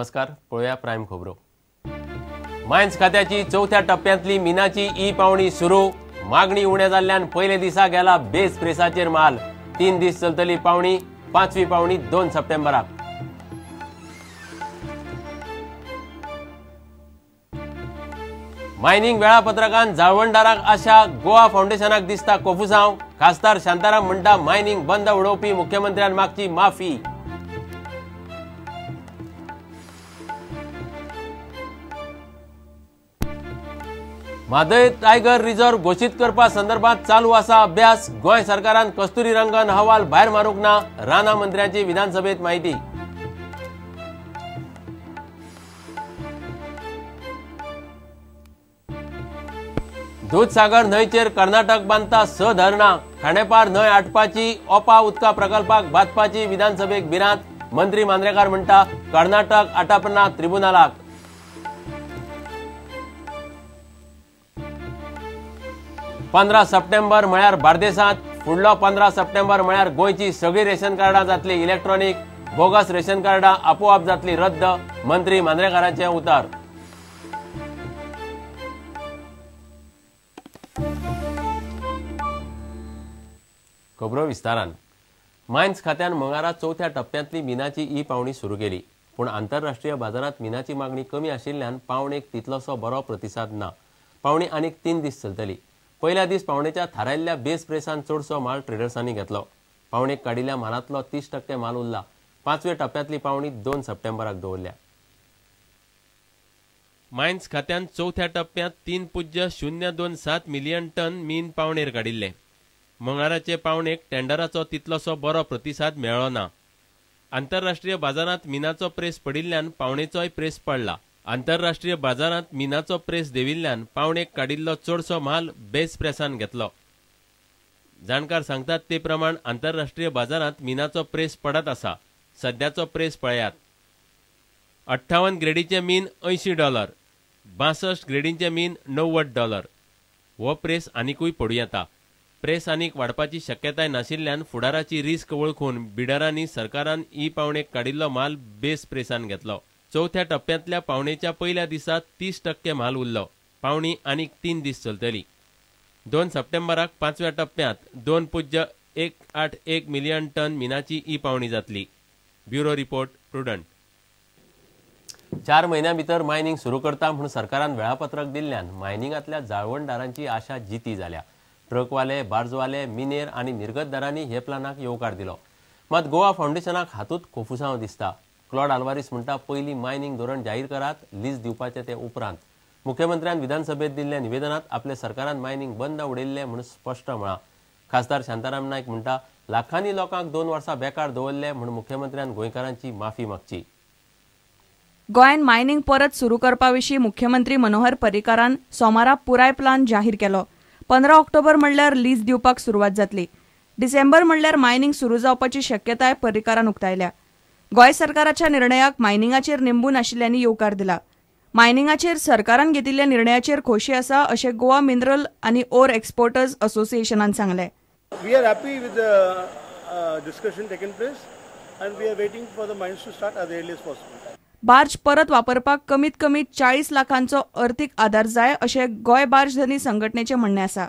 नमस्कार, पळोवया प्रायम खबरो. मायन्स खात्याची चवथ्या टप्प्यांतली मिनाची ई पावणी सुरू. मागणी उणे जाल्ल्यान पयले दिसा गेला बेस प्रेसाचेर माल. 3 दीस चलतली पावणी. पांचवी पावणी 2 सप्टेंबराक. मायनिंग वेळापत्रकान जाळवणदाराक आशा. गोवा फाउंडेशनाक दिसता कोफुसांव. खासदार शांताराम म्हणटा मायनिंग बंद उडोवपी मुख्यमंत्र्यान मागची माफी. म्हादय टायगर रिझर्व घोशीत करपा संदर्भात चालू आसा अभ्यास. गोंय सरकारान कस्तुरी रंगन अहवाल भायर मारूंक ना. रानां मंत्र्यांची विधानसभेत माहिती. दूधसागर न्हंयचेर कर्नाटक बांदता 6 धरणां. खांडेपार न्हंय आटपाची, ओपा उदका प्रकल्पाक बादपाची विधानसभेक भिरांत. मंत्री मांद्रेकार म्हणटा कर्नाटक आटापना त्रिबुनालाक. 15 सप्टेंबर म्हळ्यार बार्देसांत. फुडलो 15 सप्टेंबर म्हळ्यार गोंयची सगळीं रेशन कार्डां जातली इलेक्ट्रॉनिक. बोगस रेशन कार्डां आपोआप जातली रद्द. मंत्री मांद्रेकारांचें उतर. खबरो विस्तारान. मायन्स खात्यान मंगळारा चवथ्या टप्प्यांतली मिनाची ई पावणी सुरू केली. पूण आंतरराष्ट्रीय बाजारांत मिनाची मागणी कमी आशिल्ल्यान पावणेक तितलोसो बरो प्रतिसाद ना. पावणी आनीक 3 दीस चलतली. पयल्या दीस पावणेच्या थारायल्ल्या बेस प्रेसान चडसो माल ट्रेडर्सांनी घेतलो. पावणेक काडिल्ल्या मालांतलो 30% माल उरला. पांचव्या टप्प्यांतली पावणी 2 सप्टेंबराक दवरल्या. मायन्स खात्यान चवथ्या टप्प्यांत 3.027 मिलियन टन मीन पावणेर काडिल्लें. मंगळाराचे पावणेक टेंडराचो तितलोसो बरो प्रतिसाद मेळ्ळो ना. आंतरराष्ट्रीय बाजारांत मिनाचो प्रेस पडिल्ल्यान पावणेचोय प्रेस पडला. आंतरराष्ट्रीय बाजारांत मिनाचो प्रेस देविल्ल्यान पावणेक काडिल्लो चडसो माल बेस प्रेसान घेतलो. जाणकार सांगतात ते प्रमाण आंतरराष्ट्रीय बाजारांत मिनाचो प्रेस पडत आसा. सद्याचो प्रेस पळयात. 58 ग्रेडीचें मीन $80, 62 ग्रेडीचें मीन $90. हो प्रेस आनिकूय पडूं येता. प्रेस आनीक वाडपाची शक्यताय नाशिल्ल्यान फुडाराची रिस्क वळखून बिडरांनी सरकारान ई पावणेक काडिल्लो माल बेस प्रेसान घेतलो. चवथ्या टप्प्यांतल्या पावणेच्या पयल्या दिसा 30% माल उरलो. पावणी आनीक 3 दीस चलतली. 2 सप्टेंबराक पांचव्या टप्प्यांत 2.181 मिलियन टन मिनाची ई पावणी जातली. Bureau report, Prudent. 4 म्हयन्यां भितर मायनिंग सुरू करता म्हूण सरकारान वेळापत्रक दिल्ल्यान मायनिंगांतल्या जाळवणदारांची आशा जिती जाल्या. ट्रकवाले, बार्जवाले, मिनेर आनी निर्गतदारांनी हे प्लानाक येवकार दिलो. मात गोवा फाउंडेशनाक हातूंत कोफुसांव दिसता. क्लॉड आल्वारीस म्हणटा पयलीं मायनिंग धोरण जाहीर करात, लीज दिवपाचें ते उपरांत. मुख्यमंत्र्यान विधानसभेत दिल्ल्या निवेदनांत आपल्या सरकारान मायनिंग बंद उडयल्लें म्हूण स्पश्ट म्हळां. खासदार शांताराम नायक म्हणटा लाखांनी लोकांक 2 वर्सां बेकार दवरले म्हूण मुख्यमंत्र्यान गोंयकारांची माफी मागची. गोंयांत मायनिंग परत सुरू करपा विशीं मुख्यमंत्री मनोहर पर्रीकारान सोमारा पुराय प्लान जाहीर केलो. 15 ऑक्टोबर म्हणल्यार लीज दिवपाक सुरवात जातली. डिसेंबर म्हणल्यार मायनिंग सुरू जावपाची शक्यताय पर्रीकारान उक्तायल्या. गोंय सरकाराच्या निर्णयाक मायनिंगाचेर निंबून आशिल्ल्यांनी येवकार दिला. मायनिंगाचेर सरकारान घेतिल्ल्या निर्णयाचेर खोशी आसा अशें गोवा मिनरल आनी ओर एक्सपोर्टर्स असोसिएशनान सांगलें. We are happy with the discussion taken place and we are waiting for the mines to start as early as possible. Barge परत वापरपाक कमीत कमी 40 लाखांचो अर्थीक आदार जाय अशें गोंय बार्ज धनी संघटनेचें म्हणणें आसा.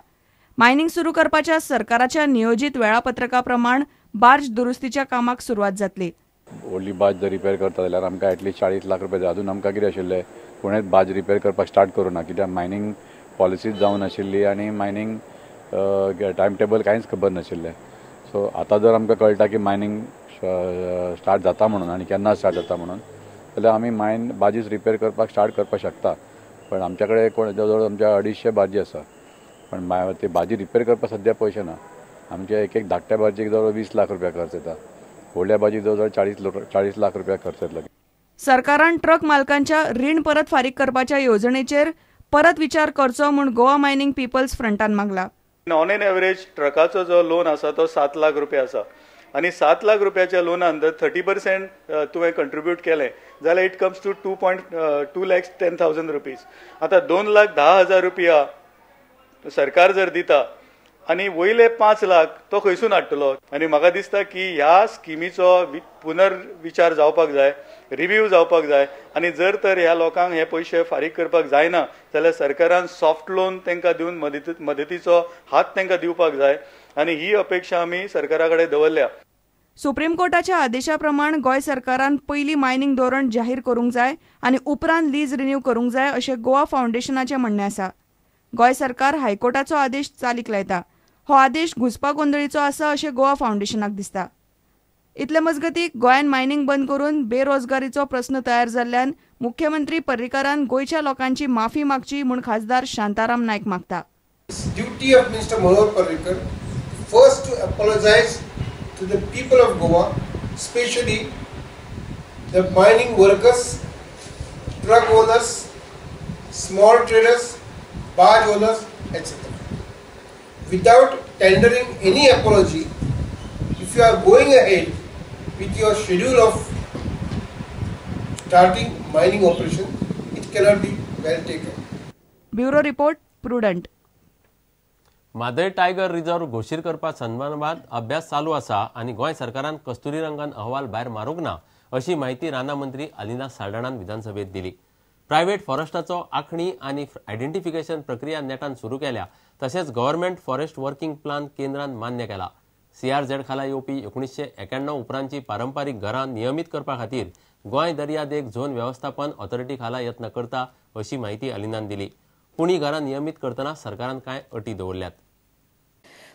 मायनिंग सुरू करपाच्या सरकाराच्या नियोजीत वेळापत्रका प्रमाण बार्ज दुरुस्तीच्या कामाक सुरवात जातली. व्हडली बार्ज जर रिपेर करता जाल्यार आमकां एटलिस्ट 40 लाख रुपया जाय. अजून आमकां कितें आशिल्लें, कोणेच बार्ज रिपेर करपाक स्टार्ट करूं ना, कित्याक मायनिंग पॉलिसीच जावन नाशिल्ली आनी मायनिंग टायम टेबल कांयच खबर नाशिल्लें. सो आतां जर आमकां कळटा की मायनिंग स्टार्ट जाता म्हणून आनी केन्ना स्टार्ट जाता म्हणून, जाल्यार आमी मायन बार्जीस रिपेर करपाक स्टार्ट करपाक शकता. पण आमच्या कडेन कोण जवळ जवळ आमच्या 250 बार्जी आसा, पण ते बार्जी रिपेर करपाक सद्या पयशे ना. आमच्या एक एक धाकट्या बार्जीक जवळ 20 लाख रुपया खर्च येता, व्हडल्या बार्जीक जवळ जवळ 40 लाख रुपया खर्च येतलो. सरकारान ट्रक मालकांच्या रीण परत फारीक करपाच्या येवजणेचेर परत विचार करचो म्हूण गोवा मायनिंग पिपल्स फ्रंटान मागला. ऑन एन एवरेज ट्रकाचो जो लोन आसा तो 7 लाख रुपया आसा आनी 7 लाख रुपयाच्या लोनान जर 30% तुवें कंट्रिब्यूट केलें जाल्यार it comes to 2.2 lakh 10,000 rupees. आतां 2,10,000 रुपया सरकार जर दिता आनी वयले 5 लाख तो खंयसून हाडटलो. आनी म्हाका दिसता की ह्या स्किमीचो पुनर्विचार जावपाक जाय, रिव्यू जावपाक जाय आनी जर तर ह्या लोकांक हे पयशे फारीक करपाक जायना जाल्यार सरकारान सॉफ्ट लोन तांकां दिवन मदतीचो हात तांकां दिवपाक जाय आनी ही अपेक्षा आमी सरकारा कडेन दवरल्या. सुप्रीम कोर्टाच्या आदेशा प्रमाण गोंय सरकारान पयलीं मायनिंग धोरण जाहीर करूंक जाय आनी उपरांत लीज रिन्यू करूंक जाय अशें गोवा फावंडेशनाचें म्हणणें आसा. गोंय सरकार हायकोर्टाचो आदेश चालीक लायता. हो आदेश घुसपा गोंदळीचो आसा अशें गोवा फावंडेशनाक दिसता. इतले मजगतीं गोंयांत मायनिंग बंद करून बेरोजगारीचो प्रस्न तयार जाल्ल्यान मुख्यमंत्री पर्रीकारान गोंयच्या लोकांची माफी मागची म्हूण खासदार शांताराम नायक मागता. Duty of Minister Manohar Parrikar first to apologise to the people of Goa, especially the mining workers, truck owners, small traders, barge owners, etc. Without tendering any apology, if you are going ahead with your schedule of starting mining operation, it cannot be well taken. Bureau Report, Prudent. Mhadei tiger reserve घोशीर करपा संदर्भात अभ्यास चालू आसा आनी गोंय सरकारान कस्तुरी रंगान अहवाल भायर मारूंक ना अशी माहिती रानां मंत्री अलिना साल्डाणान विधानसभेत दिली. प्रायव्हेट फॉरेस्टाचो आखणी आनी आयडेंटिफिकेशन प्रक्रिया नेटान सुरू केल्या. तशेंच गव्हर्नमेंट फॉरेस्ट वर्किंग प्लान केंद्रान मान्य केला. सीआरझेड खाला येवपी 1991 उपरांतची पारंपारीक घरां नियमीत करपा खातीर गोंय दर्या देग झोन वेवस्थापन ऑथॉरिटी खाला यत्न करता अशी माहिती अलिनान दिली. पूण ही घरां नियमीत करतना सरकारान कांय अटी दवरल्यात.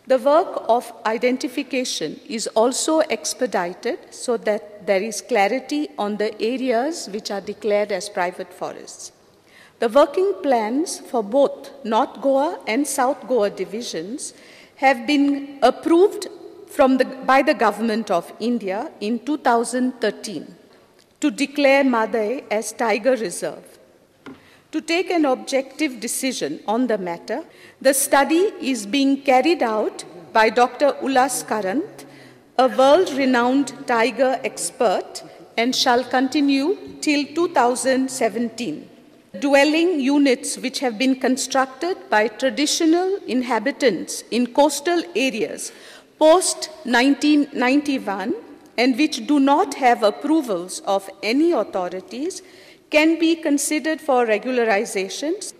The work of identification is also expedited so that there is clarity on the areas which are declared as private forests. The working plans for both North Goa and South Goa divisions have been approved by the Government of India in 2013 to declare Mhadei as Tiger Reserve. To take an objective decision on the matter, the study is being carried out by Dr. Ullas Karanth, a world-renowned tiger expert, and shall continue till 2017. Dwelling units which have been constructed by traditional inhabitants in coastal areas post-1991 and which do not have approvals of any authorities can be considered for regularizations.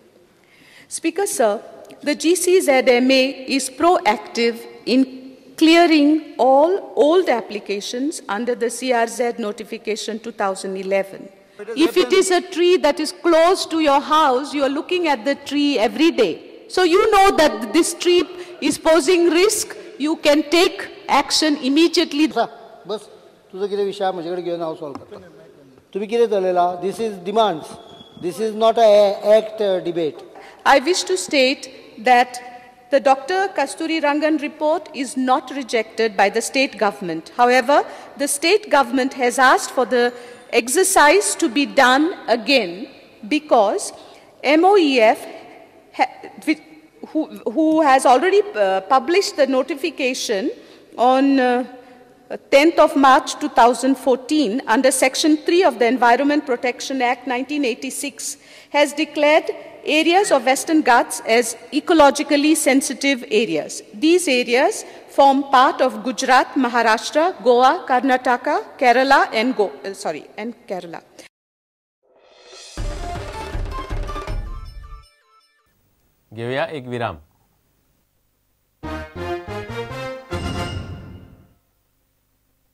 Speaker, sir, the GCZMA is proactive in clearing all old applications under the CRZ notification 2011. If it is a tree that is close to your house, you are looking at the tree every day. So you know that this tree is posing risk, you can take action immediately. बस तुझं कितें विशय म्हजे कडेन घेवन हांव solve करता. तुम्ही कितें चलयला? This is demands, this is not a act debate. I wish to state that the Dr. Kasturi Rangan report is not rejected by the state government. However, the state government has asked for the exercise to be done again because MOEF, who has already published the notification on 10th of March 2014 under Section 3 of the Environment Protection Act 1986 has declared areas of Western Ghats as ecologically sensitive areas. These areas form part of Gujarat, Maharashtra, Goa, Karnataka, Kerala and Kerala. घेऊया एक विराम.